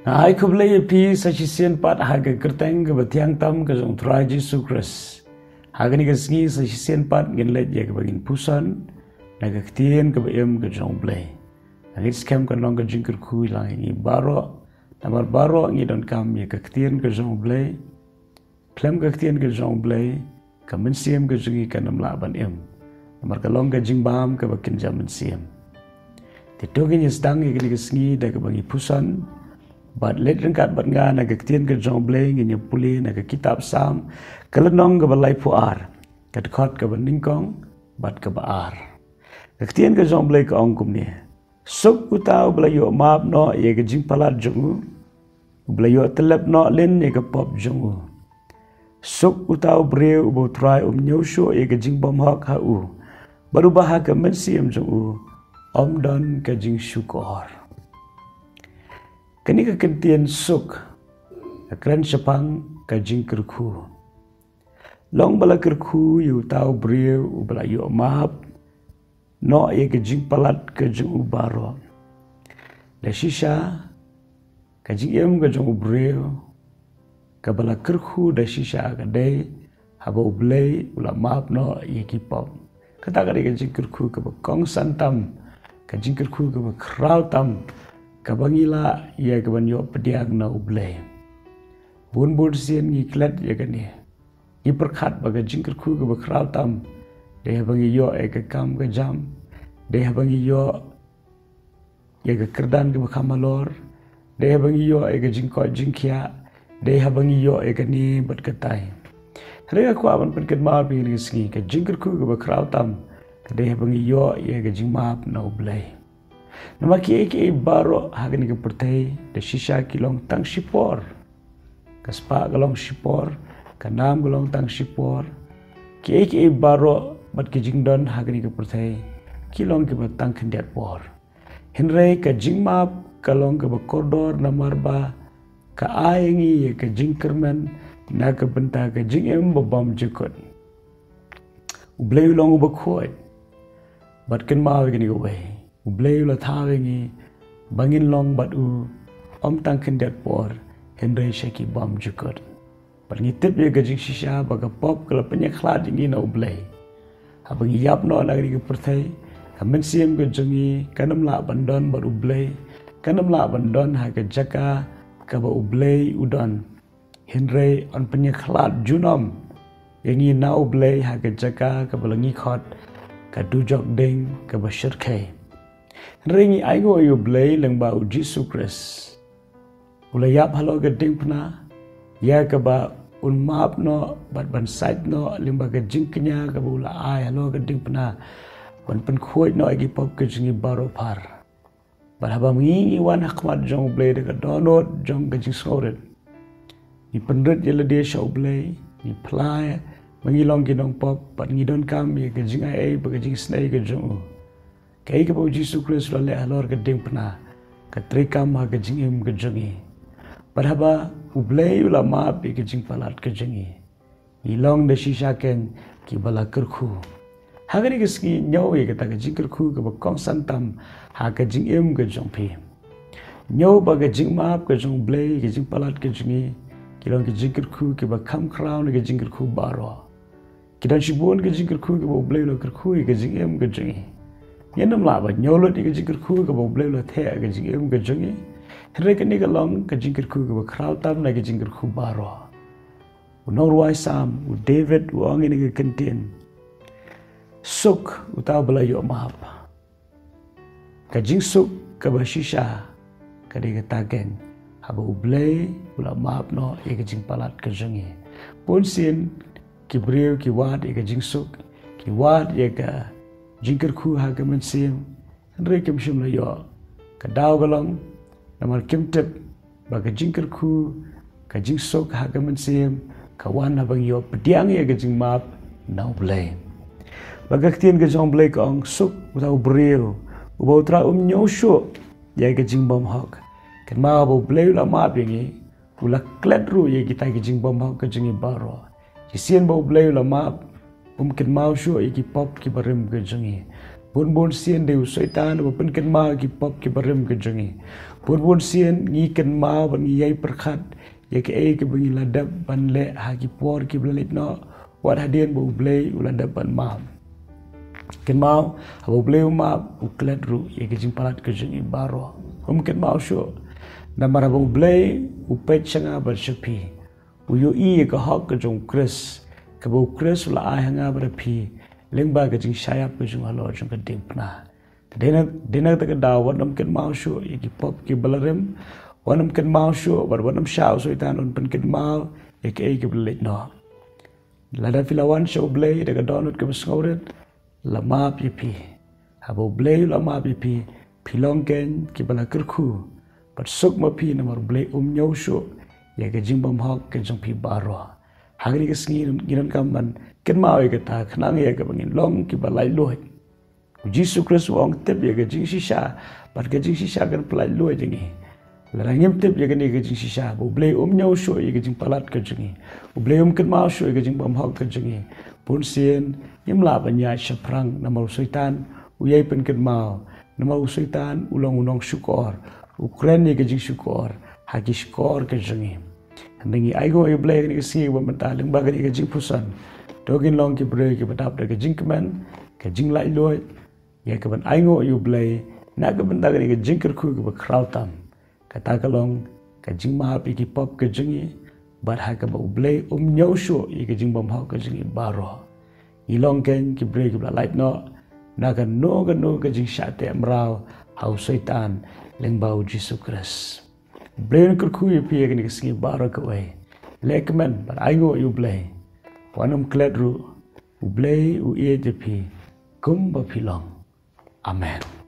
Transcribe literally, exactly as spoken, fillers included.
Ai khublei ïa phi sa shisien pat ha ka kyrteng kaba thiang tam ka jong u Trai Jisu Khrist. Ha kane ka sngi sa shisien pat ngin leit ïa kaba ngin puson na ka ktien kaba im ka jong u Blei. Ngi skhem kan long ka jingkyrkhu lang ïa ngi baroh. Namar baroh ngi donkam ïa ka ktien ka jong u Blei. Khlem ka ktien ka jong u Blei, ka mynsiem ka jong ngi kan ym lah ban im. Namar ka long ka jingbam kaba kynja mynsiem. Te to ngin ïa sdang ïa kane ka sngi da kaba ngi puson bad leit ryngkat bad nga na ka ktien ka jong u Blei. Ngin ïa pule na ka kitab Salm ka lynnong kaba laiphew ar, ka dkhot kaba nyngkong bad kaba ar. Ka ktien ka jong u Blei ka ong kumne: Suk uta uba la ïoh map noh ïa ka jingpalat jong u, uba la ïoh tyllep noh lin ïa ka pop jong u. Suk uta u briew uba u Trai um ñiew shuh ïa ka jingbymhok ha u, bad uba ha ka mynsiem jong u ym don ka jingshukor. Kane ka kyntien suk ka kren shaphang ka jingkyrkhu. Long ba la kyrkhu ïa uta u briew uba la ïoh map noh ïa ka jingpalat ka jong u baroh. Da shisha ka jingim ka jong u briew kaba la kyrkhu da shisha ka dei haba u Blei u la map noh ïa ki pop. Kata ka dei ka jingkyrkhu kaba kongsan tam, ka jingkyrkhu kaba khraw tam, kaba ngi lah ïa kaban ïoh pdiang na u Blei. Bun bun sien ngi klet ïa kane. Ngi pyrkhat ba ka jingkyrkhu kaba khraw tam dei haba ngi ïoh ïa ka kam ka jam, dei haba ngi ïoh ïa ka kyrdan kaba kham halor, dei haba ngi ïoh ïa ka jingkoit jingkhiah, dei haba ngi ïoh ïa kane bad katai. Hynrei nga kwah ban pynkynmaw ïa phi kane ka sngi, ka jingkyrkhu kaba khraw tam ka dei haba ngi ïoh ïa ka jingmap na u Blei. Namar kiei kiei baroh ha kane ka pyrthei da shisha ki long tang shipor. Ka spah ka long shipor, ka nam ka long tang shipor. Kiei kiei baroh bad ki jingdon ha kane ka pyrthei ki long kiba tang khyndiat por. Hynrei ka jingmap ka long kaba kordor namar ba ka ai ïa ngi ïa ka jingkyrmen na ka bynta ka jingim ba bymjukut. U Blei u long uba khuid. Bad kynmaw ïa kane kawei, u Blei u la thaw ïa ngi ba ngin long bad u ym tang khyndiat por hynrei sha ki bymjukut. Bad ngi tip ïa ka jingshisha ba ka pop ka la pynïakhlad ïa ngi na u Blei. Haba ngi ïap noh na kane ka pyrthei, ka mynsiem ka jong ngi kan ym lah ban don bad u Blei, kan ym lah ban don ha ka jaka kaba u Blei u don. Hynrei yn pynïakhlad junom ïa ngi na u Blei ha ka jaka kaba la ngi khot ka dujok ding kaba shyrkhei. Hynrei ngi ainguh ïa u Blei lyngba u Jisu Khrist. U la ïap halor ka diengphna ïa kaba un map noh bad ban sait noh lyngba ka jingkñia kaba u la ai halor ka diengphna ban pynkhuid noh ïa ki pop ka jong ngi baroh phar. Bad haba ngi ngi wan ha khmat jong u Blei da ka dohnud jong ka jingsngewrit, ngi pynrit ïa lade sha u Blei, ngi phla ba ngi long ki nongpop bad ngi donkam ïa ka jingai ei bad ka jingisynei ka jong u. Kaei kaba u Jisu Khrist u la leh halor ka diengphna ka treikam ha ka jingim ka jong ngi. Bad haba u Blei u la map ïa ka jingpalat ka jong ngi, ngi long da shisha kein kiba la kyrkhu. Ha kane ka sngi ñiew ïa kata ka jingkyrkhu kaba kongsan tam ha ka jingim ka jong phi. Ñiew ba ka jingmap ka jong u Blei, ka jingpalat ka jong ngi ki long ka jingkyrkhu kiba kham khraw na ka jingkyrkhu baroh. Ki don shibun ka jingkyrkhu kaba u Blei u la kyrkhu ïa ka jingim ka jong ngi. Ngin ym lah ban ñiew lut ïa ka jingkyrkhu kaba u Blei u la theh ïa ka jingim ka jong ngi. Hynrei kane ka long ka jingkyrkhu kaba khraw tam na ka jingkyrkhu baroh. U nongrwai Salm u David u ong ïa kane ka kyntien: Suk uta uba la ïoh map. Ka jingsuk kaba shisha ka dei kata kein haba u Blei u la map noh ïa ka jingpalat ka jong ngi. Bun sien ki briew ki wad ïa ka jingsuk, ki wad ïa ka jingkyrkhu ha ka mynsiem, hynrei kim shym la ïoh. Ka daw ka long namar kim tip ba ka jingkyrkhu, ka jingsuk ha ka mynsiem ka wan haba ngi ïoh pdiang ïa ka jingmap na u Blei. Ba ka ktien ka jong u Blei ka ong: Suk uta u briew uba u Trai um ñiew shuh ïa ka jingbymhok. Kynmaw ba u Blei u la map ïa ngi, u la klet ruh ïa kita ki jingbymhok ka jong ngi baroh. Shisien ba u Blei u la map, um kynmaw shuh ïa ki pop kiba rim ka jong ngi. Bun bun sien dei u Soitan uba pynkynmaw ki pop ki barim ka jong ngi. Bun bun sien ngi kynmaw ban ngi ïai pyrkhat ïa kaei kaba ngi la dep ban leh ha ki por kiba la leit noh, wat hadien ba U Blei u la dep ban map. Kynmaw, haba U Blei u map, u klet ruh ïa ka jingpalat ka jong ngi baroh. Um kynmaw shuh. Namar haba U Blei u peit sha nga bad sha phi, u ïohi ïa ka hok ka jong U Khrist, kaba U Khrist u la ai ha nga bad ha phi lyngba ka jingshah ïap ka jong u halor jong ka diengphna. Te dei na, dei na kata ka daw wat nym kynmaw shuh ïa ki pop kiba la rim, wat nym kynmaw shuh bad wat nym shah u Soitan un pynkynmaw ïa kaei kaba la leit noh. Lada phi la wan sha U Blei da ka dohnud kaba sngewrit, la map ïa phi. Haba U Blei u la map ïa phi, phi long kein kiba la kyrkhu bad suk ma phi, namar U Blei um ñiew shuh ïa ka jingbymhok ka jong phi baroh. Ha kane ka sngi ngi donkam ban kynmaw ïa kata, khnang ïa kaba ngin long kiba laitluid. U Jisu Khrist u ong, tip ïa ka jingshisha, bad ka jingshisha kan pyllait luid ïa ngi. Lada ngim tip ïa kane ka jingshisha, ba U Blei um ñiew shuh ïa ka jingpalat ka jong ngi, U Blei um kynmaw shuh ïa ka jingbymhok ka jong ngi, bun sien ngim lah ban ïaid shaphrang, namar u Soitan u ïai pynkynmaw, namar u Soitan u long u nongshukor, u kren ïa ka jingshukor ha ki shkor ka jong ngi. Hynrei ngi ainguh ïa U Blei kane ka sngi ba mynta lyngba kane ka jingpuson, to ngin long ki briew kiba dap da ka jingkmen, ka jinglaitluid, ïa kaban ainguh ïa U Blei na ka bynta kane ka jingkyrkhu kaba khraw tam. Kata ka long ka jingmap ïa ki pop ka jong ngi, bad ha kaba U Blei um ñiew shuh ïa ka jingbymhok ka jong ngi baroh. Ngi long kein ki briew kiba la lait noh na kano kano ka jingshah teh mraw ha u Soitan lyngba u Jisu Khrist. U Blei un kyrkhu ïa phi ïa kane ka sngi baroh kawei. Leh kmen bad ainguh ïa U Blei. Wat nym klet ruh, U Blei u ïeit ïa phi kumba phi long. Amen.